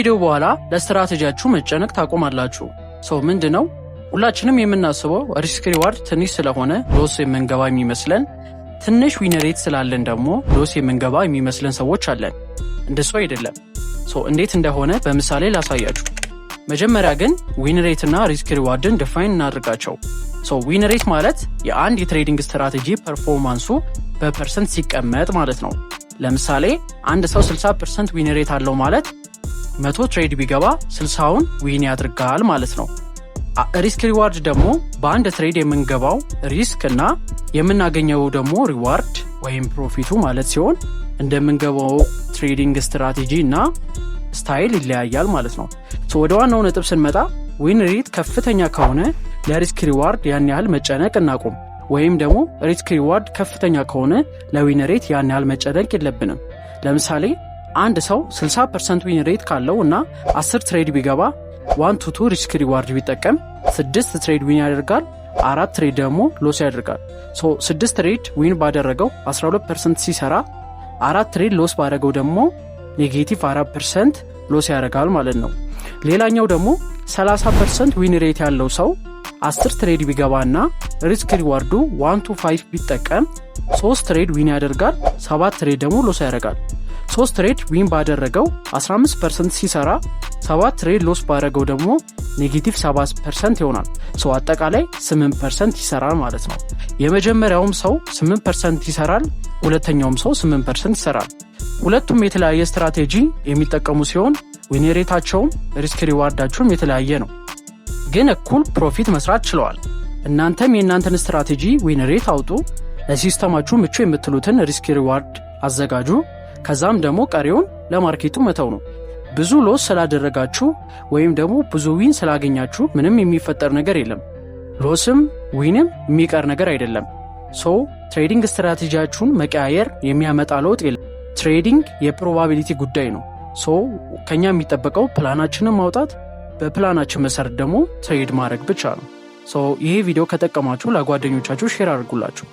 ቪዲዮ በኋላ ለስትራቴጂያችሁ መጨነቅ ታቆማላችሁ። So ምንድነው ሁላችንም የምናስበው? Risk reward ትንሽ ስለሆነ loss የምንገባ የሚመስለን፣ ትንሽ win rate ስላለን ደግሞ loss የምንገባ የሚመስለን ሰዎች አለን። እንደሱ አይደለም። So እንዴት እንደሆነ በምሳሌ ላሳያችሁ። መጀመሪያ ግን win rate እና risk reward ን define እናድርጋቸው። So win rate ማለት የአንድ የ trading strategy performance ኡ በ percent ሲቀመጥ ማለት ነው። ለምሳሌ አንድ ሰው 60% win rate አለው ማለት 100 trade ቢገባ 60ውን win ያደርጋል ማለት ነው። Risk reward ደግሞ በአንድ trade የምንገባው risk እና የምናገኘው ደግሞ reward ወይም profit ኡ ማለት ሲሆን እንደምንገባው trading strategy እና style ይለያያል ማለት ነው። ወደ ዋናው ነጥብ ስንመጣ win rate ከፍተኛ ከሆነ ለ risk reward ያን ያህል መጨነቅ እናቁም፣ ወይም ደግሞ risk reward ከፍተኛ ከሆነ ለ win rate ያን ያህል መጨነቅ የለብንም። ለምሳሌ አንድ ሰው 60% win rate ካለው እና 10 trade ቢገባ 1 to 2 risk reward ቢጠቀም ስድስት trade win ያደርጋል፣ አራት trade ደግሞ loss ያደርጋል። ስድስት trade win ባደረገው 12% ሲሰራ አራት trade loss ባደረገው ደግሞ negative 4% loss ያደርጋል ማለት ነው። ሌላኛው ደግሞ 30% win rate ያለው ሰው 10 trade ቢገባና risk reward ኡ 1 to 5 ቢጠቀም ሶስት trade win ያደርጋል፣ ሰባት trade ደግሞ loss ያደርጋል። ሶስት trade win ባደረገው 15% ሲሰራ ሰባት trade loss ባደረገው ደግሞ negative 7% ይሆናል። So አጠቃላይ 8% ይሰራል ማለት ነው። የመጀመሪያውም ሰው 8% ይሰራል፣ ሁለተኛውም ሰው 8% ይሰራል። ሁለቱም የተለያየ ስትራቴጂ የሚጠቀሙ ሲሆን win rate ኣቸውም risk reward ኣቸውም የተለያየ ነው፣ ግን እኩል profit መስራት ችለዋል። እናንተም የእናንተን strategy win rate አውጡ፣ ለ system ኣችሁ ምቹ የምትሉትን risk reward አዘጋጁ። ከዛም ደግሞ ቀሪውን ለ market ኡ መተው ነው። ብዙ loss ስላደረጋችሁ ወይም ደግሞ ብዙ win ስላገኛችሁ ምንም የሚፈጠር ነገር የለም። Loss ም win ም የሚቀር ነገር አይደለም። So trading strategy ያችሁን መቀያየር የሚያመጣ ለውጥ የለም። Trading የ probability ጉዳይ ነው። So ከኛ የሚጠበቀው ፕላናችንን ማውጣት፣ በፕላናችን መሰረት ደግሞ trade ማድረግ ብቻ ነው። So ይሄ ቪዲዮ ከጠቀማችሁ ለጓደኞቻችሁ share አድርጉላቸው።